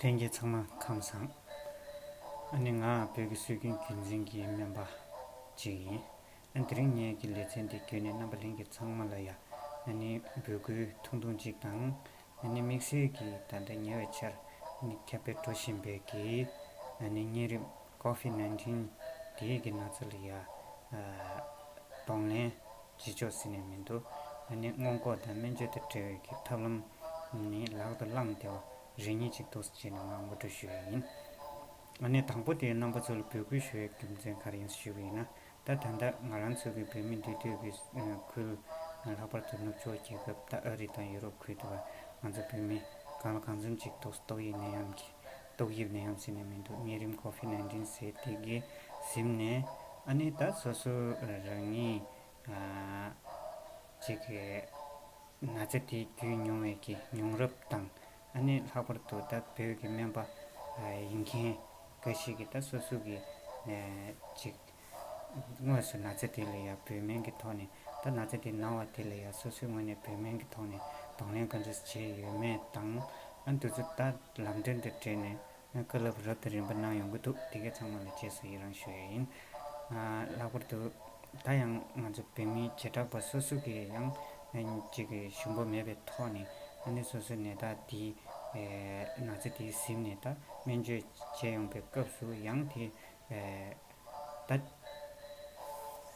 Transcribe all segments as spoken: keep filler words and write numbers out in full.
ལྷན་རྒྱས་ཚང་མ་ཁམས་བཟང་། ཨ་ནི་ང་བོད་ཀྱི་སྲོལ་རྒྱུན་རྒྱུན་འཛིན་གྱི་སྨན་པ་ཅིག་ཡིན། ཨ་དེ་རིང་ངེད་ཀྱི་ལེ་ཚན་འདི་བརྒྱུད་ནས་རྣམ་པ་ལྷན་རྒྱས་ཚང་མ་ལ་ཡ། ཨ་ནི་འབོད་སྐུལ་ཐུང་ཐུང་ཅིག་དང་། ཨ་ནི་དམིགས་བསལ་གྱི་ད་ལྟ་ཉེ་བའི་ཆར་ཨ་ནི་ཁྱབ་སྤེལ་འགྲོ་བཞིན་པའི་གི་ཨ་ནི་གཉན་རིམས་ཀོ་ཝིད་ནའིན་ཊིན་དེའི་གི་ན་ཚ་ལ་ཡ། ཨ་གདོང་ལེན་བྱེད་ཕྱོགས་ཟེར་ནས་མི་འདུག་ཨ་ནི་སྔོན་འགོག་དང་སྨན་བཅོས་དང་འབྲེལ་བའི་གི་ཐབས་ལམ་ནི་ལག་ཏུ་བླངས་ཏེ་བ་རེ་གཉིས་ཅིག་འདུག་ཟེར་བྱས་ནས་ང་ངོ་སྤྲོད་ཞུ་ཡ་ཡིན། ཨ་ནི་དང་པོ་དེ་རྣམ་པ་ཚོ་ལ་འབོད་སྐུལ་ཞུ་བའི་རྒྱུ་མཚན་ག་རེ་ཡིན་ཞུ་བ་ཡིན་ན། ད་ད་ལྟ་ང་རང་ཚོ་གི་བོད་མི་འདུས་སྡོད་ཀྱི་ཁུལ་ལྷག་པར་དུ་ནུབ་ཕྱོགས་རྒྱལ་ཁབ་ད་ཨ་རི་དང་ཡུ་རོབ་ཁུལ་དུ་བ་ང་ཚོ་བོད་མི་གང་ལ་གང་འཚམ་ཅིག་ཏོག་ཏོག་དབྱིབས་ནད་ཡམས་ཀྱི་ཏོག་དབྱིབས་ནད་ཡམས་ཟེར་ནས་མི་འདུག་གཉན་རིམས་ཀོ་ཝིད་ནའིན་ཊིན་ཟེར་དེ་གི་ཟིན་ནས་ཨ་ནི་ད་སོ་སོ་རང་ཉིད་ཅིག་གི་ན་ཚ་དེ་བརྒྱུད་མྱོང་བའི་གི་མྱོང་རབས་དང་། ཨ་ནི་ལྷག་པར་དུ་ད་བོད་ཀྱི་སྨན་པ་ཡིན་མཁན་འགའ་ཞིག་གིས་ད་སོ་སོ་གི་ཅིག་དངོས་སུ་ན་ཚ་དེ་ལ་ཡ་བོད་སྨན་གྱི་ཐོག་ནས་ད་ན་ཚ་དེ་ན་བ་དེ་ལ་ཡ་སོ་སོའི་ངོས་ནས་བོད་སྨན་གྱི་ཐོག་ནས་གདོང་ལེན་ག་འདྲ་བྱས་ཡོད་མེད་དང་། ཨ་འདི་ཚོ་ད་ལམ་སྟོན་དང་འབྲེལ་ནས་བཀའ་སློབ་རབ་དང་རིམ་པ་གནང་ཡོང་གི་འདུག་དེ་གའི་ཚང་མ་ལ་རྗེས་སུ་ཡི་རང་ཞུ་ཡ་ཡིན། ལྷག་པར་དུ་ད་ཡང་ང་ཚོ་བོད་མི་བྱེ་བྲག་པ་སོ་སོ་གིས་ཡང་ཅིག་གི་ཞུམ་པ་མེད་པའི་ཐོག་ནས་ཨ་ནི་སོ་སོའི་ནད་རྟགས་དེ་ན་ཚ་དེ་ཟིན་ནས་ད་སྨན་བཅོས་བྱས་ཡོང་པའི་སྐབས་སུ་ཡང་དེ། ད།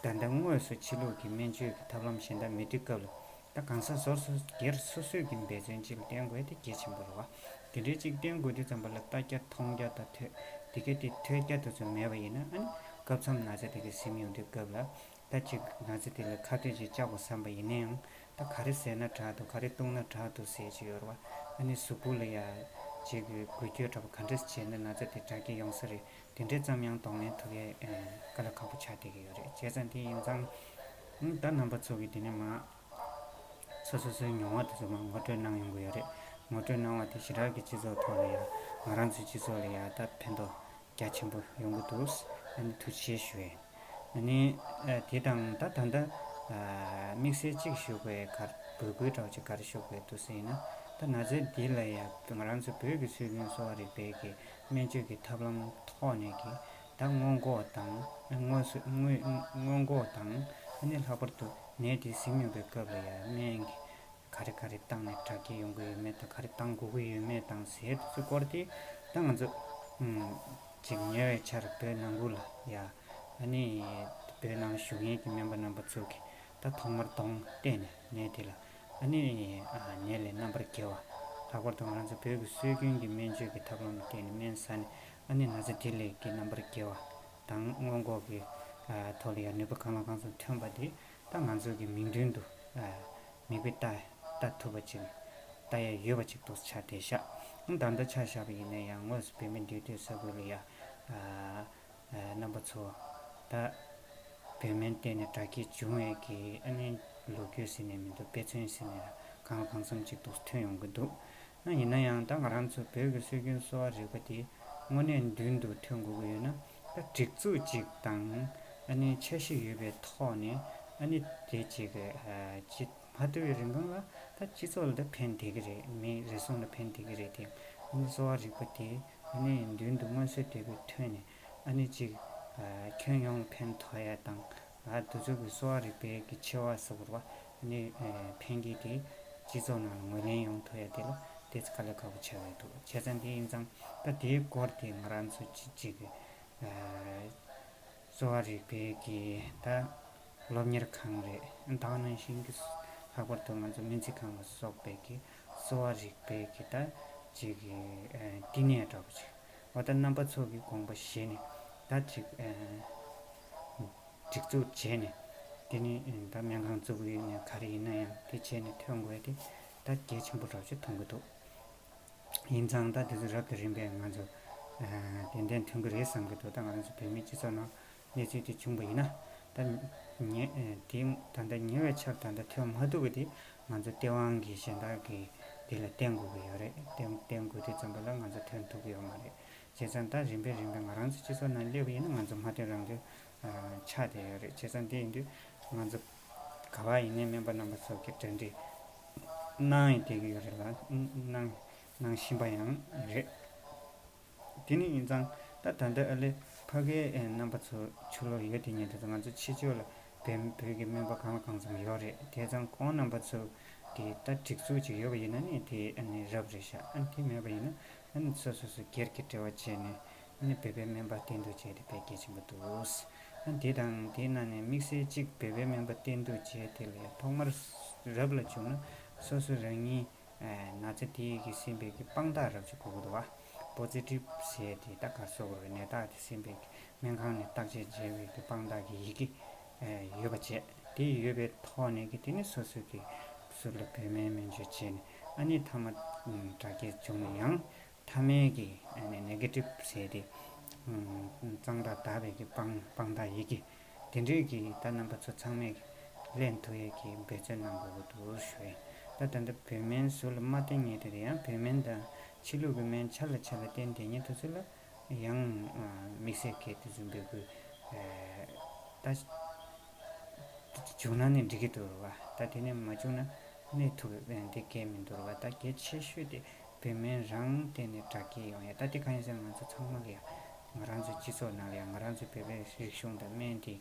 ད་ལྟ་དངོས་སུ་ཕྱི་ལུགས་ཀྱི་སྨན་བཅོས་ཀྱི་ཐབས་ལམ་གཞན་དག་མེད་དུས་སྐབས་ལ། ད་གང་ཟག་སོ་སོ་སྒེར་སོ་སོས་ཀྱི་འབད་བརྩོན་ཅིག་ལ་བརྟེན་དགོས་དེ་གལ་ཆེན་པོ་རེད་བ། དེ་འདྲའི་ཅིག་བརྟེན་དགོས་དུས་ཙམ་པ་ལ་ལྟ་རྒྱ་མཐོང་རྒྱ་དང་ཐོས། དེ་གས་དེ་ཐོས་རྒྱ་དེ་ཚོ་མེད་པ་ཡིན་ན་ཨ་ནི་སྐབས་མཚམས་ན་ཚ་དེ་གས་ཟིན་ཡོང་དུས་སྐབས་ལ། ད་ཅིག་ན་ཚ་དེ་ལ་ཁ་གཏད་ཅིག་བཅག་དགོས་བསམ་པ་ཡིན་ན་ཡང་། ད་ག་རེ་ཟས་ན་དྲག་འདུག་ག་རེ་བཏུང་ན་དྲག་འདུག་ཟེར་ཅིག་ཡོད་རེད་བ། ཨ་ནི་གཟུགས་པོ་ལ་ཡ་ཅིག་འགུལ་སྐྱོད་འདྲ་པོ་ག་འདྲས་བྱས་ན་ན་ཚ་དེ་དྲག་གི་ཡོང་ས་རེད། དེ་འདྲས་ཙམ་ཡང་གདོང་ལེན་ཐུབ་ཡས་དཀའ་ལས་ཁག་པོ་ཆགས་བསྡད་ཀྱི་ཡོད་རེད། བྱས་ཙང་དེ་ཡིན་ཙང་། ད་རྣམ་པ་ཚོ་གིས་དེ་ནས་མ་སོ་སོ་སོའི་མྱོང་བ་དེ་ཚོ་མ་ངོ་སྤྲོད་གནང་ཡོང་གི་ཡོད་རེད། ངོ་སྤྲོད་གནང་བ་དེ་ཞེ་དྲག་གི་སྤྱི་ཚོགས་ཐོག་ལ་ཡ་ང་རང་ཚོའི་སྤྱི་ཚོགས་ལ་ཡ་ད་ཕན་ཐོགས་རྒྱ་ཆེན་པོ་ཡོང་གི་འདུག་ཨ་ནི་ཐུགས་རྗེ་ཆེ་ཞུ་ཡས། ཨ་ནི་དེ་དང་ད་ད་ལྟ་དམིགས་བསལ་གཅིག་ཞུ་དགོས་ག་འབོད་སྐུལ་འདྲ་བོ་ཅིག་ག་རེ་ཞུ་དགོས་འདུག་ཟེར་ན། ད་ན་ཚ་འདི་ལ་ཡ་ང་རང་ཚོ་བོད་ཀྱི་སྲོལ་རྒྱུན་གསོ་བ་རིག་པའི་གི་སྨན་བཅོས་ཀྱི་ཐབས་ལམ་ཐོག་ནས་ཀྱི་ད་སྔོན་འགོག་དང་སྔོན་སུ་སྔོན་སྔོན་འགོག་དང་ཨ་ནི་ལྷག་པར་དུ་ནད་དེ་ཟིན་ཡོང་པའི་སྐབས་ལ་ཡ་སྨན་གྱི་ག་རེ་ག་རེ་བཏང་ནས་དྲག་སྐྱེད་ཡོང་གི་ཡོད་མེད་དང་ག་རེ་བཏང་དགོས་ཀྱི་ཡོད་མེད་དང་ཟེར་དུས་སྐོར་དེ་ད་ང་ཚོ་ཅིག་ཉེ་བའི་ཆར་བོད་ནང་ཁུལ་ལ་ཡ་ཨ་ནི་བོད་ནང་བཞུགས་མཁན་གྱི་སྨན་པ་རྣམ་པ་ཚོ་གིས་ད་ཐོག་མར་གདོང་བལྟས་ནས་ནད་དེ་ལ་ཨ་ནི་ནད་ལས་རྣམ་པར་རྒྱལ་བ། ལྷག་པར་དུ་ང་རང་ཚོ་བོད་ཀྱི་སྲོལ་རྒྱུན་གྱི་སྨན་བཅོས་ཀྱི་ཐབས་ལམ་ལ་བརྟེན་ནས་སྨན་ཟ་ནས་ཨ་ནི་ན་ཚ་དེ་ལས་ཀྱི་རྣམ་པར་རྒྱལ་བ་དང་སྔོན་འགོག་གི་ཐོག་ལ་ཡང་ནུས་པ་གང་ལ་གང་འཚམ་ཐོན་པ་དེ་ད་ང་ཚོ་གི་མིག་མདུན་དུ་མིག་དཔེ་ལྟ་ལྟ་ཐུབ་པ་ཅིག་ལྟ་ཡ་ཡོད་པ་ཅིག་ཏུ་ཆགས་བསྡད་ཤག་ད་ལྟ་ཆ་བཞག་པ་ཡིན་ན་ཡང་དངོས་སུ་བོད་མི་འདུས་སྡོད་ས་ཁུལ་ལ་ཡ་རྣམ་པ་ཚོ་ད། བོད་སྨན་བསྟེན་ནས་དྲག་སྐྱེད་བྱུང་བའི་གི་ཨ་ནི་ལོ་རྒྱུས་ཟེར་ནས་མི་འདུག་དཔེ་མཚོན་ཟེར་ནས་གང་ལ་གང་འཚམ་ཅིག་ཏུ་ཐོན་ཡོང་གི་འདུག་ཨ་ཡིན་ན་ཡང་ད་ང་རང་ཚོ་བོད་ཀྱི་སྲོལ་རྒྱུན་གསོ་བ་རིག་པ་དེ་དངོས་གནས་མདུན་དུ་ཐོན་དགོས་ཀྱི་ཡོད་ན་ད་སྒྲིག་འཛུགས་ཅིག་དང་ཨ་ནི་འཆར་གཞི་ཡོད་པའི་ཐོག་ནས་ཨ་ནི་དེ་ཅིག་ཅིག་མ་ཐུབ་པའི་རིང་གང་ལ་ད་སྤྱི་ཚོགས་ལ་ད་ཕན་བསྡད་ཀྱི་རེད། མི་རེ་ཟུང་ལ་ཕན་བསྡད་ཀྱི་རེད་དེ། ཨ་ནི་གསོ་བ་རིག་པ་དེ་ཨ་ནི་མདུན་དུ་མངོན་གསལ་དོད་པོས་ཐོན་ནས། ཨ་ནི་གཅིག་ཨ་ཁྱོན་ཡོངས་ལ་ཕན་ཐོགས་ཡ་དང་། ཨ་དེ་ཚོ་གི་གསོ་བ་རིག་པའི་གི་ཆེ་བ་ཟེར་བ་རེད་བ། ཨ་ནི་ཨ་ཕན་གྱི་དེ་སྤྱི་ཚོགས་ནང་ལ་ངོས་ལེན་ཡོང་ཐུབ་ཡ་དེ་ལ་དེ་ཚོ་དཀའ་ལས་ཁག་པོ་ཆགས་ཡོད་འདུག་བྱས་ཙང་དེ་ཡིན་ཙང་ད་དེའི་སྐོར་དེ་ང་རང་ཚོ་གཅིག་གཅིག་གི་ཨ་གསོ་བ་རིག་པའི་གི་ད་སློབ་གཉེར་ཁང་རེད། ད་ག་ནང་བཞིན་གྱི་ལྷག་པར་དུ་ང་ཚོ་སྨན་རྩིས་ཁང་ལ་སོགས་པའི་གི་གསོ་བ་རིག་པའི་གི་ད་ཅིག་གི་ཨ་བསྟི་གནས་འདྲ་པོ་ཅིག་འོ་ད་རྣམ་པ་ཚོ་གི་དགོངས་པ་བཞེས་ནས་ད་ཅིག་ཨ་སྒྲིག་འཛུགས་བྱས་ནས་དེ་ནི་ད་སྨན་ཁང་བཙུགས་ཡོད་ནས་ག་རེ་ཡིན་ན་ཡང་དེ་བྱས་ནས་ཐོན་དགོས་དེ་ད་གལ་ཆེན་པོ་འདྲ་པོ་ཅིག་མཐོང་གི་འདུག་ཡིན་ཙང་ད་དེ་ཚོ་རབ་དང་རིམ་པས་ང་ཚོ་ཨ་ཏན་ཏན་ཐོན་གི་རེད་བསམ་གི་འདུག་ད་ང་ཚོ་བོད་མིའི་སྤྱི་ཚོགས་ནང་གནས་ཚུལ་དེ་བྱུང་པ་ཡིན་ན། ད་ཉེ་དེ་ད་ལྟ་ཉེ་བའི་ཆར་ད་ལྟ་ཐོན་མ་ཐུབ་པ་དེ་ང་ཚོ་སྟེས་དབང་གི་གཞན་དག་གི་དེ་ལ་བརྟེན་དགོས་ཀྱི་ཡོད་རེད། བརྟེན་བརྟེན་དགོས་དུས་ཙམ་པ་ལ་ང་ཚོ་ཐོན་ཐུབ་ཀྱི་ཡོད་མ་རེད། བྱས་ཙང་ད་རིམ་པས་རིམ་པས་ང་རང་ཚོ་སྤྱི་ཚོགས་ནང་སླེབས་པ་ཡིན་ན་ང་ཚོ་མ་ཐོན་རང་ཐོན་ཆགས་བསྡད་ཡོད་རེད། བྱས་ཙང་དེ་ཡིན་དུས་ང་ཚོ་ག་པར་ཡིན་ནའི་སྨན་པ་རྣམ་པ་ཚོ་གི་གྲ་སྒྲིག་གནང་ཡི་བསྡད་ཀྱི་ཡོད་རེད་ལ། གནང་གནང་བཞིན་པ་ཡང་རེད། དེ་ནི་ཡིན་ཙང་ད་ད་ལྟ་ཨ་ལེ་ཕ་གའི་ཨེ་རྣམ་པ་ཚོ་ཕྱི་ལོགས་ཡོད་དེ་ཉིད་དུ་ང་ཚོ་ཕྱི་ཕྱོགས་ལ་བོད་བོད་ཀྱི་སྨན་པ་གང་ལ་གང་འཚམ་ཡོད་རེད། དེ་ཙང་ཁོང་རྣམ་པ་ཚོ་གི་ད་སྒྲིག་འཛུགས་ཅིག་ཡོད་པ་ཡིན་ན་ནི་དེ་ཨ་ནི་རབ་རེད་ཤག་ཨ་ནི་དེ་མེད་པ་ཡིན་ན་ཨ་ནི་སོ་སོ་སོ་སྒེར་གྱི་འབྲེལ་བ་བྱས་ནས་ཨ་ནི་བོད་པའི་སྨན་པ་བསྟེན་གཏུགས་བྱས་ཏེ་དཔེ་གལ་ཆེན་པོ་འདུག་ཨ་ནི་དེ་དང་དེའི་ནང་ནས་དམིགས་བསལ་གཅིག་བོད་པའི་སྨན་པ་བསྟེན་གཏུགས་བྱས་དེ་ལ་ཡང་ཐོག་མར་རབ་ལ་བྱུང་ན་སོ་སོ་རང་ཉིད་ན་ཚ་དེ་གི་ཟིན་པའི་གི་དཔང་རྟགས་རབ་ཅིག་དགོས་ཀྱི་འདུག་བ། པོ་ཛི་ཊིབ་ཟེར་དེ་ད་ག་སོགས་རེད། ནད་རྟགས་དེ་ཟིན་པའི་གི་སྨན་ཁང་ནས་བརྟག་དཔྱད་བྱས་པའི་གི་དཔང་རྟགས་ཀྱི་ཡི་གེ་ཡོད་པ་བྱས། དེ་ཡོད་པའི་ཐོག་ནས་གི་དེ་ནི་སོ་སོ་གི་ཟུར་ལ་བོད་སྨན་སྨན་བཅོས་བྱས་ནས་ཨ་ནི་མཐའ་མ་དྲག་སྐྱེད་བྱུང་ན་ཡང་མཐའ་མའི་གི་ཨ་ནི་ནེ་གེ་ཊིབ་ཟེར་དེ་གཙང་སྦྲ་དག་པའི་གི་དཔང་དཔང་རྟགས་ཡི་གེ་དེ་འདྲའི་གི་ད་རྣམ་པ་ཚོ་ཚང་མས་གི་ལེན་ཐུབ་ཡས་ཀྱི་འབད་བརྩོན་གནང་དགོས་ཀྱི་འདུག་ཞུ་ཡས། ད་ད་ལྟ་བོད་སྨན་ཟུར་ལ་མ་བསྟེན་མཁན་དེ་ཡང་བོད་སྨན་དང་ཕྱི་ལུགས་ཀྱི་སྨན་ཆ་ལ་ཆ་ལ་བསྟེན་བསྡད་མཁན་དེ་ཚོ་ལ་ཡང་དམིགས་བསལ་གྱི་དེ་ཚོ་འབོད་སྐུལ་ད་བྱུང་ན་ནི་འགྲིག་གི་འདུག་རེད་བ། ད་དེ་ནས་མ་བྱུང་ན་གནས་ཐུབ་པའི་འདི་གལ་མི་འདུག་རེད་བ། ད་གལ་ཆེ་ཤོས་དེ་བོད་སྨན་རང་བསྟེན་ནས་དྲག་སྐྱེད་ཡོང་ཡ། ད་དེ་གང་ཡིན་ཟེར་ན་ང་ཚོ་ཚང་མ་ལ་ཡ་ང་རང་ཚོའི་སྤྱི་ཚོགས་ནང་ལ་ཡ་ང་རང་ཚོའི་བོད་པའི་རིག་གཞུང་དང་སྨན་དེ་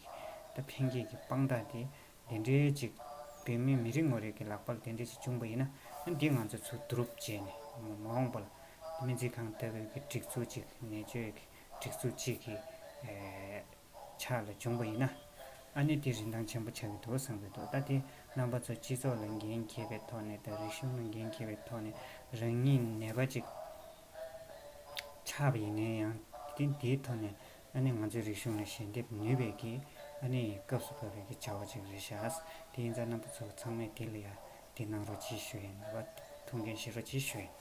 ད་འཕེལ་རྒྱས་ཀྱི་དཔང་རྟགས་དེ་དེ་འདྲའི་ཅིག་བོད་མི་མི་རེ་ངོ་རེ་གི་ལག་པར་དེ་འདྲའི་ཅིག་བྱུང་པ་ཡིན་ན་ཨ་འདི་ང་ཚོ་ཚུར་བསྡུ་རུབ་བྱས་ནས་མ་འོངས་པ་ལ་སྨན་རྩིས་ཁང་ལྟ་བུའི་གི་སྒྲིག་འཛུགས་ཅིག་ནད་བཅོས་ཀྱི་སྒྲིག་འཛུགས་ཅིག་གི་ཆ་ལ་བྱུང་པ་ཡིན་ན་ཨ་ནི་དེ་རིན་ཐང་ཆེན་པོ་ཆགས་ཀྱི་འདུག་བསམ་གྱི་འདུག་ད་དེ་རྣམ་པ་ཚོ་སྤྱི་ཚོགས་ལ་འགན་འཁྱེར་བའི་ཐོག་ནས་དང་རིག་གཞུང་ལ་འགན་འཁྱེར་བའི་ཐོག་ནས་རང་ཉིད་ནད་པ་ཅིག་ཆགས་པ་ཡིན་ན་ཡང་དེ་དེའི་ཐོག་ནས་ཨ་ནི་ང་ཚོའི་རིག་གཞུང་ལ་ཞལ་འདེབས་ནུས་པའི་གི་ཨ་ནི་སྐབས་སུ་བབས་པའི་གི་བྱ་བ་ཅིག་རེད་ཤག་དེ་ཡིན་ཙང་རྣམ་པ་ཚོ་ཚང་མས་དེ་ལ་ཡ་དེ་གནང་རོགས་གྱིས་ཞུ་ཡིན། ནད་པ་ཐུགས་འགན་བཞེས་རོགས་གྱིས་ཞུ་ཡིན།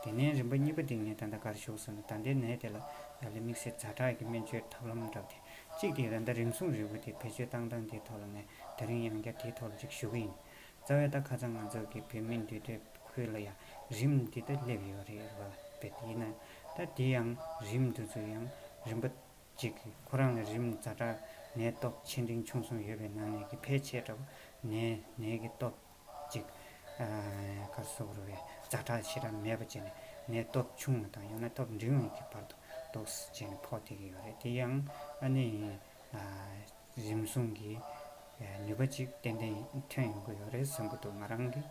དེ་ནས་རིམ་པ་གཉིས་པ་དེ་ངས་ད་ལྟ་ག་རེ་ཞུ་ཟེར་ན་ད་ལྟའི་ནད་དེ་ལ་ཡ་ལ་དམིགས་བསལ་ཛ་དྲག་གི་སྨན་བཅོས་ཐབས་ལམ་འདྲ་བ་དེ་གཅིག་དེ་ད་ལྟ་རིམས་སྲུང་རིལ་བུ་དེ་བེད་སྤྱོད་བཏང་སྟངས་དེའི་ཐོག་ལ་ངས་དེ་རིང་ཡང་བསྐྱར་དེའི་ཐོག་ལ་ཅིག་ཞུ་གི་ཡིན། རྩ་བའི་ད་ཁ་སང་ང་ཚོ་གི་བོད་སྨན་འདུས་སྡོད་ཁུལ་ལ་ཡང་རིམས་འདི་ད་སླེབས་ཡོད་རེད་བ། བེད་ཡིན་ན་ད་དེ་ཡང་རིམས་འདི་ཚོ་ཡང་རིམ་པ་གཅིག་གི་ཁོ་རང་ལ་རིམས་ཛ་དྲག་ནད་སྟོབས་ཆེ་འབྲིང་ཆུང་གསུམ་ཡོད་པའི་ནང་ནས་ཀྱི་ཕལ་ཆེ་དྲགས་པོ་ནད་ནད་ཀྱི་སྟོབས་གཅིག་ག་རེ་ཟེར་དགོས་རེད། ཛ་དྲག་ཞེ་དྲག་མེད་པ་བྱས་ནས་ནད་སྟོབས་ཆུང་བ་དང་ཡང་ན་སྟོབས་འབྲིང་བའི་གི་བར་དུ་ཏོག་ཙམ་བྱས་ནས་ཕོག་བསྡད་ཀྱི་ཡོད་རེད། དེ་ཡང་ཨ་ནི་རིམས་སྲུང་གི་ནུས་པ་ཅིག་ཏན་ཏན་ཐོན་ཡོང་གི་ཡོད་རེད་བསམ་གྱི་འདུག་ང་རང་གི་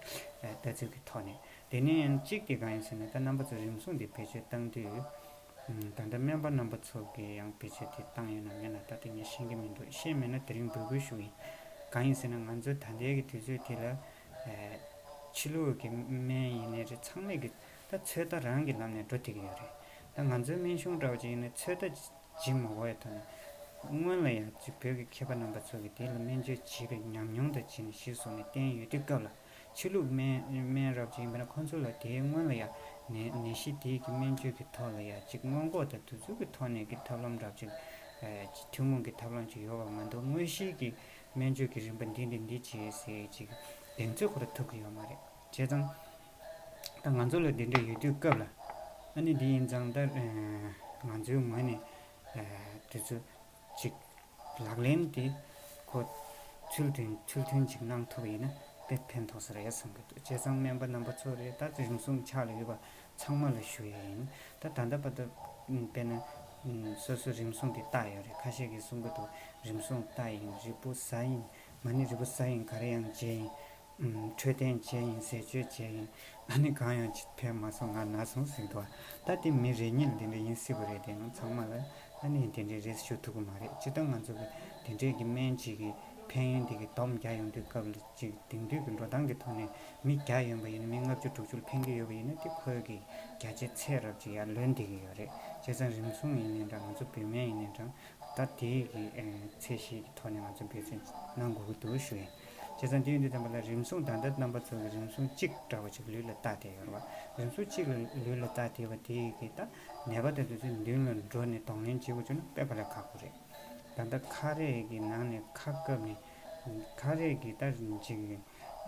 ལྟ་ཚུལ་གྱི་ཐོག་ནས། དེ་ནས་ཡང་གཅིག་དེ་གང་ཡིན་ཟེར་ན་ད་རྣམ་པ་ཚོ་རིམས་སྲུང་དེ་བེད་སྤྱོད་བཏང་དུས། ད་ལྟ་སྨན་པ་རྣམ་པ་ཚོ་གིས་ཡང་བེད་སྤྱོད་དེ་བཏང་ཡོད་ན་མེད་ན་ད་ལྟ་ངས་ཤེས་ཀྱི་མི་འདུག་ཤེས་མེད་ན་དེ་རིང་འབོད་སྐུལ་ཞུ་གི་ཡིན། གང་ཡིན་ཟེར་ན་ང་ཚོ་ད་ལྟའི་གི་དུས་ཚོད་དེ་ལ་ཕྱི་ལུགས་ཀྱི་སྨན་ཡིན་ནའི་རེད། ཚང་མས་གི་ད་ཚོད་ལྟ་རང་གི་ལམ་ནས་འགྲོ་བསྡད་ཀྱི་ཡོད་རེད། ད་ང་ཚོའི་སྨན་གཞུང་འདྲ་བོ་ཅིག་ཡིན་ན་ཚོད་ལྟ་བྱེད་མ་དགོས་ཡ་ཐོག་ནས་སྔོན་ལ་ཡང་ཅིག་བོད་ཀྱི་མཁས་པ་རྣམ་པ་ཚོ་གིས་དེ་ལ་སྨན་བཅོས་བྱས་པའི་ཉམས་མྱོང་དང་བྱས་ནས་གཞི་བཟུང་ནས་བསྟན་ཡོད་དུས་སྐབས་ལ། ཕྱི་ལུགས་སྨན་སྨན་རབ་ཅིག་ཡིན་པ་ན་ཁོང་ཚོ་ལ་དེའི་སྔོན་ལ་ཡང་ནད་ནད་གཞི་དེའི་གི་སྨན་བཅོས་ཀྱི་ཐོག་ལ་ཡང་ཅིག་སྔོན་འགོག་དང་དུས་ཚོད་ཀྱི་ཐོག་ནས་ཀྱི་ཐབས་ལམ་འདྲ་ཅིག་ཨ་ཅིག་ཐུན་མོང་གི་ཐབས་ལམ་ཅིག་ཡོད་པ་མ་གཏོགས་དངོས་གཞིའི་གི་སྨན་བཅོས་ཀྱི་རིམ་པ་འདི་འདི་འདི་བྱས་ཟེར་ཅིག་གདེང་ཚོད་ཁོ་རང་ཐུབ་ཀྱི་ཡོད་མ་རེད། བྱས་ཙང་ད་ང་ཚོ་ལ་དེ་འདྲ་ཡོད་དུས་སྐབས་ལ་ཨ་ནི་འདི་ཡིན་ཙང་ད་ང་ཚོའི་ངོས་ནས་དུས་ཚོད་ཅིག་ལག་ལེན་དེ་ཁོ་ཚུལ་མཐུན་ཚུལ་མཐུན་ཅིག་གནང་ཐུབ་པ་ཡིན་ན་དཔེ་ཕན་ཐོགས་ས་རེད་བསམ་གྱི་འདུག་བྱས་ཙང་སྨན་པ་རྣམ་པ་ཚོ་རེད། ད་རིམས་སྲུང་ཕྱག་ལ་ཡོད་པ་ཚང་མ་ལ་ཞུ་ཡས་ཡིན། ད་ད་ལྟ་བར་དུ་དཔེར་ན་སོ་སོ་རིམས་སྲུང་དེ་བལྟ་ཡོད་རེད། ཁ་ཤས་ཀྱིས་གསུང་གི་འདུག་རིམས་སྲུང་བལྟ་ཡིན། རིལ་བུ་ཟ་ཡིན། མ་ཎི་རིལ་བུ་ཟ་ཡིན། ག་རེ་ཡང་བྱས་ཡིན། འཕྲོད་བསྟེན་བྱས་ཡིན། ཟས་སྤྱོད་བྱས་ཡིན། ཨ་ནི་གང་ཡང་ཕན་མ་སོང་། ང་ན་སོང་ཟེར་འདུག་ད་དེ་མི་རེ་གཉིས་ལ་འདི་འདྲ་ཡིན་སྲིད་པ་རེད། དེ་ནང་ཚང་མ་ལ་ཨ་ནི་དེ་འདྲའི་རེ་ཞུ་ཐུབ་ཀྱི་མ་རེད། སྤྱིར་བཏང་ང་ཚོ་གི་དེ་འདྲའི་གི་སྨན་གཅིག་གི་ཕན་ཡོན་དེ་གི་སྡོམ་རྒྱག་ཡོང་དུས་སྐབས་ལ་ཅིག་དེང་དུས་ཀྱི་འགྲོ་སྟངས་ཀྱི་ཐོག་ནས་མི་བརྒྱ་ཡོང་པ་ཡིན་ན་མི་ལྔ་བཅུ་དྲུག་ཅུ་ལ་ཕན་གྱི་ཡོད་པ་ཡིན་ན་དེ་ཁོའི་གི་བརྒྱ་ཆའི་ཚད་རབ་ཅིག་ཡར་ལོན་བསྡད་ཀྱི་ཡོད་རེད། བྱས་ཙང་རིམས་སྲུང་ཡིན་ནའི་འདྲ། ང་ཚོ་བོད་སྨན་ཡིན་ནའི་འདྲ། ད་དེའི་གི་ཨ་ཚད་གཞི་གི་ཐོག་ནས་ང་ཚོ་འབད་བརྩོན་གནང་དགོས་ཀྱི་འདུག་ཞུ་ཡིན། བྱས་ཙང་དེ་ཡིན་དུས་ཙམ་པ་ལ་རིམས་སྲུང་ད་ལྟ་རྣམ་པ་ཚོ་གི་རིམས་སྲུང་གཅིག་འདྲ་བ་ཅིག་ལུས་ལ་བཏགས་བསྡད་ཡོད་རེད་བ། རིམས་སྲུང་གཅིག་ལ་ལུས་ལ་བཏགས་བསྡད་པ་དེ་གི་ད་ནད་པ་དེ་ཚོ་མདུན་ལ་འགྲོ་ནས་གདོང་ལེན་བྱེད་དགོས་བྱུང་ན་དཔེ་དཀའ་ལས་ཁག་པོ་རེད། ད་ལྟ་ཁ་རས་ཀྱི་ནང་ནས་ཁ་བཀབ་ནས་ཁ་རས་ཀྱི་ད་ཅིག་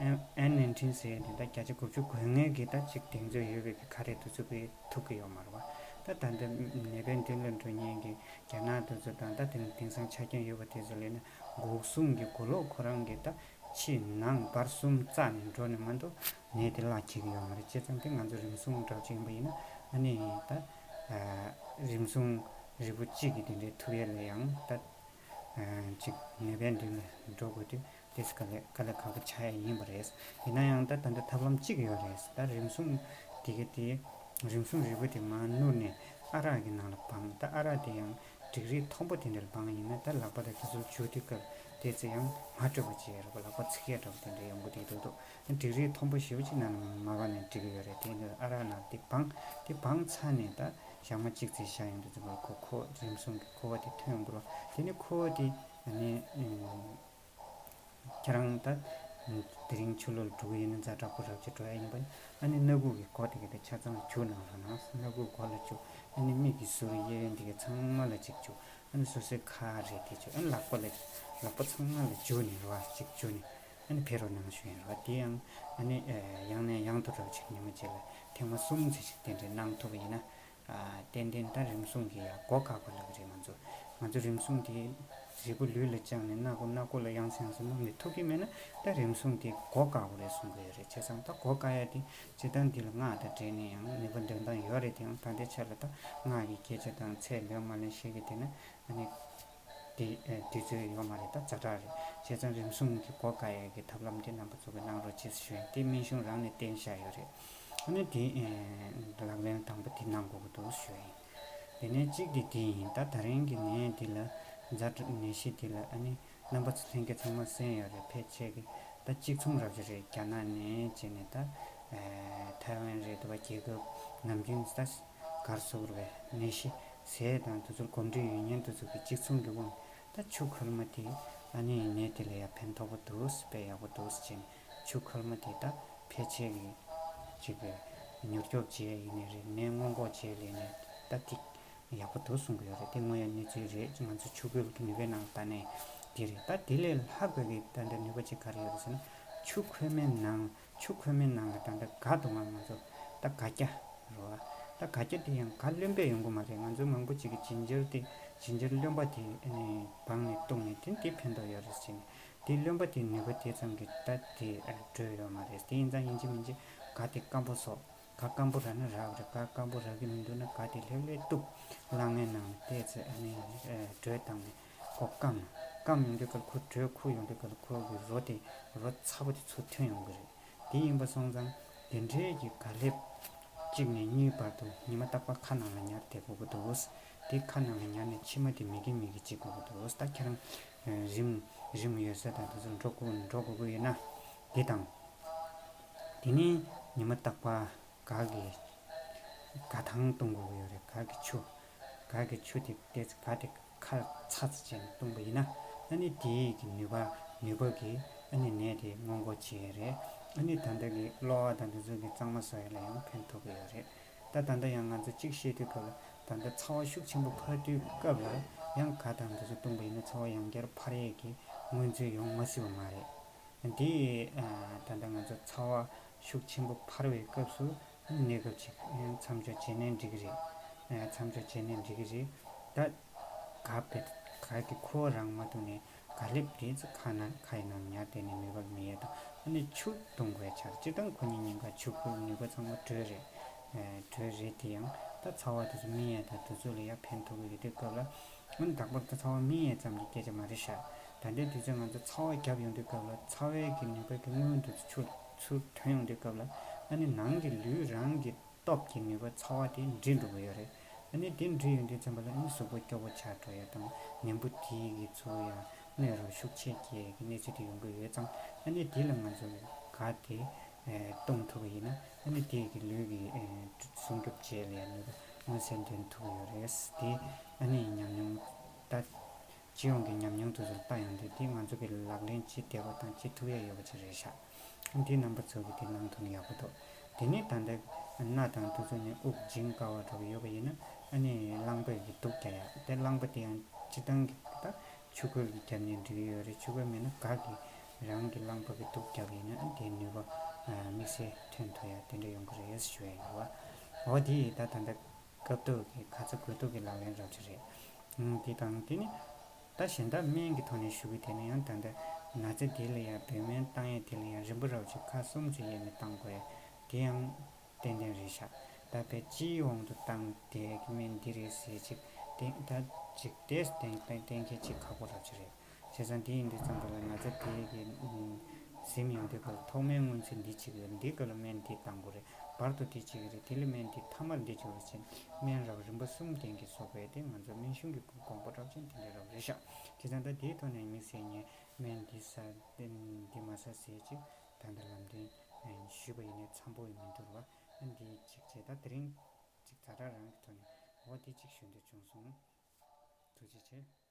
ཨེན་ཨེན་ནན་ཊིན་ཟེར་ཡ་དེ་ད་བརྒྱ་ཆ་དགུ་བཅུ་གོ་ལྔ་གི་ད་ཅིག་གདེང་ཚོད་ཡོད་པའི་གི་ཁ་རས་དེ་ཚོ་དཔེ་ཐུག་གི་ཡོད་མ་རེད་བ། ད་ད་ལྟ་ནད་པའི་མདུན་ལ་འགྲོ་མཁན་གྱི་རྒྱ་ནག་དེ་ཚོ་དང་ད་དེང་དེང་སང་ཆ་རྐྱེན་ཡོད་པ་དེ་ཚོ་ལས་ན་འགོག་སྲུང་གི་གོས་ལོག་ཁོ་རང་གི་ད་ཕྱི་ནང་བར་གསུམ་བཙལ་ནས་འགྲོ་ནས་མ་གཏོགས་ནད་དེ་བརླག་འགྲོ་གི་ཡོད་མ་རེད། བྱས་ཙང་དེ་ང་ཚོ་རིམས་སྲུང་འདྲ་ཅིག་ཡིན་པ་ཡིན་ན་ཨ་ནི་ད་ ཨ་རིམས་སྲུང་རིལ་བུ་གཅིག་གིས་དེ་འདྲའི་ཐུབ་ཡས་ལ་ཡང་ད་ཨ་ཅིག་ནད་པའི་མདུན་ལ་འགྲོ་དགོས་དུས་དེ་དཀའ་ལས་དཀའ་ལས་ཁག་པོ་ཆགས་ཡས་ཡིན་པ་རེད། ཡིན་ན་ཡང་ད་ད་ལྟ་ཐབས་ལམ་གཅིག་ཡོད་རེད། ད་རིམས་སྲུང་དེ་ག་དེ་རིམས་སྲུང་རིལ་བུ་དེ་མར་བསྣུར་ནས་ཨ་རག་གི་ནང་ལ་སྦང་། ད་ཨ་རག་དེ་ཡང་འབྲིག་རིལ་མཐོན་པོ་དེ་འདྲ་ལ་སྦང་ཡིན་ན་ད་ལག་པ་དང་དེ་ཚོ་འཇུ་དུས་སྐབས་དེ་ཚོ་ཡང་མ་སྤྲོད་པ་བྱས་རོགས། ལག་པ་ཚིག་ཡས་འདྲ་པོ་དེ་འདྲ་ཡོང་གི་འདུག་འདུག་འབྲིག་རིལ་མཐོན་པོ་ཞེ་པོ་ཅིག་ནང་ལ་མ་སྦང་ནས་འགྲིག་གི་ཡོད་རེད། དེ་འདྲ་ཨ་རག་ནང་དེ་སྦང་། དེ་སྦང་ཚར་ནས་ད་ཞག་མ་གཅིག་ཙམ་བཞག་ཡོང་དུས་ཙམ་པར་ཁོ་ཁོ་རིམས་སྲུང་གི་ཁུ་བ་དེ་ཐོན་ཡོང་གི་རེད། དེ་ནས་ཁུ་བ་དེ་ཨ་ནི་ཁྱེད་རང་ད་དེ་རིང་ཕྱི་ལོགས་ལ་འགྲོ་གི་ཡིན་ན་ཛ་དྲག་པོ་རབ་ཆེ་འགྲོ་ཡ་ཡིན་པ་ནི་ཨ་ནི་སྣ་ཁུག་གི་སྒོ་དེ་ག་དེ་ཆ་ཚང་ལ་བྱུག་གནང་རོགས་གནང་། སྣ་ཁུག་སྒོ་ལ་བྱུག། ཨ་ནི་མིག་གི་ཟུར་གཡས་གཡོན་དེ་ག་ཚང་མ་ལ་གཅིག་བྱུག། ཨ་ནི་སོ་སོའི་ཁ་རེད་དེ་བྱུག། ཨ་ནི་ལག་པ་ལ་ལག་པ་ཚང་མ་ལ་བྱུག་ནས་རོགས་གཅིག་བྱུག་ནས་ཨ་ནི་ཕེབས་རོགས་གནང་ཞུ་ཡིན་རོགས། དེ་ཡང་ཨ་ནི་ཡང་ནས་ཡང་དུ་རབ་ཆེ་ཉི་མ་གཅིག་ལ་ཐེངས་མ་གསུམ་ཙམ་ཞིག་དེ་འདྲའི་གནང་ཐུབ་པ་ཡིན་ན། ཨ་ཏན་ཏན་ད་རིམས་སྲུང་གི་ཡ་མགོ་བཀག་པ་ལབ་ཀྱི་རེད། ང་ཚོ་ང་ཚོ་རིམས་སྲུང་དེ་རིལ་བུ་ལུས་ལ་བཅངས་ནས་སྣ་ཁུག་སྣ་ཁུག་ལ་ཡང་སེ་ཡང་སེ་སྣོམ་ནས་ཐུབ་ཀྱི་མེད་ན་ད་རིམས་སྲུང་དེ་མགོ་བཀག་པ་རེད་གསུང་གི་ཡོད་རེད། བྱས་ཙང་ད་མགོ་བཀག་ཡ་དེ་སྤྱིར་བཏང་འདི་ལ་སྔགས་དང་འབྲེལ་ནས་ཡང་ནུས་པ་འདོན་སྟངས་ཡོད་རེད། དེ་ཡང་ད་ལྟའི་ཆ་ལ་ད་སྔགས་ཀྱི་སྐད་ཆ་དང་ཚད་ལོན་མ་ལོན་ཤེས་ཀྱི་དེ་ན་ཨ་ནི། དེ་ཨ་དུས་ཚོད་ཡོད་མ་རེད། ད་ཛ་དྲག་རེད། བྱས་ཙང་རིམས་སྲུང་གི་མགོ་བཀག་ཡས་ཀྱི་ཐབས་ལམ་དེ་རྣམ་པ་ཚོ་གིས་གནང་རོགས་བྱེད་ཞུ་ཡིན། དེ་སྨན་གཞུང་རང་ནས་བསྟན་བཞག་ཡོད་རེད། ཨ་ནི་དེ་ཨ་ལག་ལེན་དང་པོ་དེ་གནང་དགོས་ཀྱི་འདུག་ཞུ་ཡིན། དེ་ནས་གཅིག་དེ་དེ་ཡིན། ད་ད་རིང་གི་ནད་འདི་ལ་ཛ་དྲག་ནད་གཞི་འདི་ལ་ཨ་ནི་རྣམ་པ་ཚོ་ལྷན་རྒྱས་ཚང་མ་གསན་ཡོད་རེད། ཕལ་ཆེར་གྱི་ད་གཅིག་མཚུངས་རབ་ཅིག་རེད། རྒྱ་ནག་ནས་བྱས་ནས་ད་ཨ་ཐའེ་ཝན་རེད། འདི་པ་རྒྱལ་ཁབ་ནམ་རྒྱུན་ད། གར་སོགས་རུ་བའི་ནད་གཞི་ཟས་དང་དེ་ཚོར་གོམས་འདྲིས་ཡོད་མཁན་དེ་ཚོ་གི་གཅིག་མཚུངས་ཀྱི་དབང་ད་ཆུ་ཁོལ་མ་དེ་ཨ་ནི་ནད་དེ་ལ་ཡང་ཕན་ཐོགས་པོ་འདུག་དཔེ་ཡག་པོ་འདུག་ཟེར་ནས་ཆུ་ཁོལ་མ་དེ་ད་ཕལ་ཆེར་གྱི་ཅིག་གི་མྱུར་སྐྱོབ་བྱེད་ཡིན་ནའི་རེད། ནད་སྔོན་འགོག་བྱེད་ཡིན་ནའི་ད་ཐིག་ཡག་པོ་འདུག་གསུང་གི་ཡོད་རེད། དེ་དངོས་ཡོད་གནས་ཚུལ་རེད། ང་ཚོ་ཆུ་ཁོལ་གྱི་ནུས་པའི་ནང་ལྟ་ནས་དེ་རེད། ད་དེ་ལས་ལྷག་པའི་གི་ད་ལྟ་ནུས་པ་ཅིག་ག་རེ་ཡོད་རེད་ཟེར་ན་ཆུ་ཁོལ་མའི་ནང་ཆུ་ཁོལ་མའི་ནང་ལ་ད་ལྟ་ག་འདུག་ང་ང་ཚོ་ད་ག་རྒྱ་རོ། ད་ག་རྒྱ་དེ་ཡང་ག་རློན་པས་ཡོང་གི་མ་རེད། ང་ཚོ་མང་པོ་ཅིག་གིས་ཇིན་ཇར་དེ་ཇིན་ཇར་རློན་པ་དེ་ཨ་ནི་སྦངས་ནས་བཏུང་ནས་དེ་དེ་ཕན་ཐོགས་ཡོད་རེད་ཟེར་ནས་དེ་རློན་པ་དེ་ནུས་པ་དེ་ཙམ་གྱི་ད་དེ་ཨ་འགྲོས་ཡོད་མ་རེད། དེ་ཡིན་ཙང་ཡིན་གཅིག་མིན་གཅིག་ག་དེ་སྐམ་པོ་བཟོ། ག་སྐམ་པོ་རག་ན་རག་རེད། ག་སྐམ་པོ་རག་གི་མི་འདུག་ན་ག་དེ་ལྷོད་ལྷོད་གཏུབ། རླངས་མའི་ནང་ལ་བལྟས་ཚེ་ཨ་ནི་ཨ་འགྲོས་བཏང་ནས་ཁོ་སྐམ། སྐམ་ཡོང་དུས་སྐབས་ཁོ་དྲོད་ཁུག་ཡོང་དུས་སྐབས་ཁོ་གི་རོ་དེ་རོ་ཚ་པོ་དེ་ཚུར་ཐོན་ཡོང་གི་རེད། དེ་ཡིན་པ་སོང་ཙང་དེ་འདྲའི་གི་ག་ལེབ་གཅིག་ནས་གཉིས་བར་དུ་ཉི་མ་རྟག་པར་ཁ་ནང་ལ་ཉར་བསྡད་དགོས་ཀྱི་འདུག་དེ་ཁ་ནང་ལ་ཉར་ནས་མཆིལ་མ་དེ་མི་དགེ་མི་དགེ་བྱེད་དགོས་ཀྱི་འདུག་ད་ཁྱེད་རང་ཨ་རིམས་རིམས་ཡོད་ས་དང་དེ་ཚོར་འགྲོ་དགོས་འགྲོ་དགོས་ཀྱི་ཡོད་ན་དེ་དང་། དེ་ནས་ཉི་མ་རྟག་པར་གག་གི་ག་ཐང་གཏོང་དགོས་ཀྱི་ཡོད་རེད། གག་གི་ཆུ། གག་གི་ཆུ་དེ་ཏོག་ཙམ་ག་དེ་ཁ་ཚ་ཚ་བྱས་ནས་བཏུངས་པ་ཡིན་ན་ཨ་ནི་དེའི་གི་ནུས་པ་ནུས་པ་གིས་ཨ་ནི་ནད་དེ་སྔོན་འགོག་བྱེད་ཡས་རེད། ཨ་ནི་ད་ལྟ་གི་གློ་བ་དང་དེ་ཚོ་གི་གཙང་མ་བཟོ་ཡས་ལ་ཡང་ཕན་ཐོགས་ཀྱི་ཡོད་རེད། ད་ད་ལྟ་ཡང་ང་ཚོ་གཅིག་བཤད་དུས་སྐབས་ལ་ད་ལྟ་ཚ་བ་ཤུགས་ཆེན་པོ་འཕར་དུས་སྐབས་ལ་ཡང་གག་དང་དེ་ཚོ་བཏུངས་པ་ཡིན་ན་ཚ་བ་ཡང་བསྐྱར་འཕར་ཡས་ཀྱི་སྔོན་ཚུད་ཡོང་མ་སྲིད་པ་མ་རེད། འདི་ཨ་ད་ལྟ་ང་ཚོ་ཚ་བ་ཤུགས་ཆེན་པོ་འཕར་བའི་སྐབས་སུ་གནས་སྐབས་ཅིག་མཚམས་འཇོག་བྱས་ནའི་འགྲིག་གི་རེད། མཚམས་འཇོག་བྱས་ནའི་འགྲིག་གི་རེད། ད་གག་པའི་གག་གི་ཁུ་བ་རང་མ་བཏུངས་ནས་གག་ལེབ་དེ་ཚོ་ཁ་ན་ཁའི་ནང་ཉར་བསྡད་ནས་ནུས་པ་མེད་ཡས་དང་ཨ་ནི་ཆུ་བཏུང་དགོས་ཆགས། སྤྱིར་བཏང་ཁོ་གཉིས་ཉེན་ཁ་ཆུ་ཁོལ་ནུས་པ་ཚང་མ་དྲོད་རེད། དྲོད་རེད། དེ་ཡང་ད་ཚ་བ་དེ་ཚོ་སྨིན་ཡས་དང་དེ་ཚོ་ལ་ཡང་ཕན་ཐོགས་ཀྱི་ཡོད་དུས་སྐབས་ལ། ཨ་ནི་རྟག་པར་ད་ཚ་བ་སྨིན་ཡས་ཙམ་གྱི་སྐད་ཆ་མ་རེད་ཤག་ད་ལྟའི་དུས་ཚོད་ང་ཚོ་ཚ་བ་བརྒྱབ་ཡོང་དུས་སྐབས་ལ་ཚ་བའི་གི་ནུས་པ་གི་སྔོན་དུ་ཆུ་ཚུར་ཐོན་ཡོང་དུས་སྐབས་ལ་ཨ་ནི་ནང་གི་ལུས་རང་གི་སྟོབས་ཀྱི་ནུས་པ་ཚ་བ་དེ་འགྲིབ་འགྲོ་གི་ཡོད་རེད། ཨ་ནི་དེ་འགྲིབ་ཡོང་དུས་ཙམ་པ་ལ་ཨ་ནི་གཟུགས་པོ་སྐྱོ་པོ་ཆགས་འགྲོ་ཡ་དང་ནད་འབུ་དེ་གི་ཚུར་ཡང་གནོད་རོགས་ཤུགས་ཆེ་སྐྱེ་ཡ་གི་གནས་ཚུལ་དེ་ཡོང་གི་ཡོད་ཙང་ཨ་ནི་དེ་ལ་ང་ཚོ་གི་གག་དེ་ཨེ་བཏུང་ཐུབ་པ་ཡིན་ན་ཨ་ནི་དེ་གི་ལུས་ཀྱི་ཨེ་སྲུང་སྐྱོབ་བྱེད་ལ་ཡང་ནུས་པ་མངོན་གསལ་འདོན་ཐུབ་ཀྱི་ཡོད་རེད། དེ་ཨ་ནི་ཉམས་མྱོང་ད་སྤྱི་ཡོངས་ཀྱི་ཉམས་མྱོང་དེ་ཚོར་ལྟ་ཡོང་དུས་དེ་ང་ཚོ་གི་ལག་ལེན་བྱེད་བདེ་བ་དང་བྱེད་ཐུབ་ཡ་ཡོད་པ་ཅིག་རེད་ཤག་འདི་རྣམ་པ་ཚོ་གི་དེ་གནང་ཐུབ་ན་ཡག་པོ་འདུག་དེ་ནས་ད་ལྟ་སྣ་དང་དེ་ཚོ་ནས་དབུགས་འབྱིན་དཀའ་བ་འདྲ་པོ་ཡོད་པ་ཡིན་ན་ཨ་ནི་རླངས་པས་གི་དུགས་རྒྱག་ཡ། དེ་རླངས་པ་དེ་ཡང་སྤྱིར་བཏང་གི་ད་ཆུ་ཁོལ་གྱིས་བརྒྱབ་ནས་འགྲིག་གི་ཡོད་རེད། ཆུ་ཁོལ་མེད་ན་གག་གིས་རང་གི་རླངས་པ་གིས་དུགས་བརྒྱབ་ཡིན་ན་དེ་ནུས་པ་ཨ་དམིགས་བསལ་ཐོན་ཐུབ་ཡ་དེ་འདྲ་ཡོང་གི་རེད་ཞུ་ཡ་ཡིན་པ། འོ་དེ་ད་ད་ལྟ་སྐབས་ཐོག་གི་ག་ཚོད་དགོས་ཐོག་གི་ལག་ལེན་རབ་ཅིག་རེད། ཨང་དེ་དང་དེ་ནི་ད་གཞན་དག་སྨན་གྱི་ཐོག་ནས་ཞུ་གི་དེ་ནི་ཡང་ད་ལྟ་ན་ཚ་དེ་ལ་ཡང་བོད་སྨན་བཏང་ཡས་དེ་ལ་ཡང་རིམ་པ་རབ་ཅིག་ཁག་གསུམ་ཅིག་དབྱེ་ནས་བཏང་དགོས་ཡ་དེ་ཡང་ཏན་ཏན་རེད་ཤག་ད་ ད་དཔེ་སྤྱིའི་དབང་དུ་བཏང་སྟེ་སྨན་འདི་རེད་ཟེར་ཅིག་གཏན་ད་ཅིག་ཏེས་གཏན་གཏན་གཏན་འཁེལ་ཅིག་ཁག་པོ་རབ་ཅིག་རེད། བྱས་ཙང་འདི་ཡིན་དུས་ཙམ་པ་ལ་ང་ཚོ་དེ་གི་གཟིམ་ཡོང་དུས་སྐབས་ཐོག་མའི་སྔོན་ཚེ་འདི་གཅིག་རེད། འདི་སྐབས་ལ་སྨན་འདི་བཏང་དགོས་རེད། བར་དུ་འདི་གཅིག་རེད། དེ་ལས་སྨན་འདི་ཐ་མར་འདི་གཅིག་རེད་ཅེས་སྨན་རབ་རིམ་པ་གསུམ་ལྡན་གྱི་བཟོ་བས་ཏེ་ང་ཚོ་སྨན་གཞུང་གི་དགོངས་པ་རབ་ཅན་དེ་འདྲ་རབ་རེད་ཤག་བྱས་ཙང་ད་དེའི་ཐོག་ནས་དམིགས་བསལ་ངས་སྨན་འདི་ཟ་འདི་མ་ཟ་ཟེར་ཅིག་ད་ལྟ་ལམ་སྟོན་ཞུས་པ་ཡིན་ནའི་འཚམ་པོ་ཡིན་མི་འདུག་བ། ཨ་འདི་གཅིག་བྱས། ད་དེ་རིང་གཅིག་ཛ་དྲག་རང་གི་ཐོག་ནས་འོ་དེ་གཅིག་ཞུ་འདོད་བྱུང་སོང་། ཐུགས་རྗེ་ཆེ།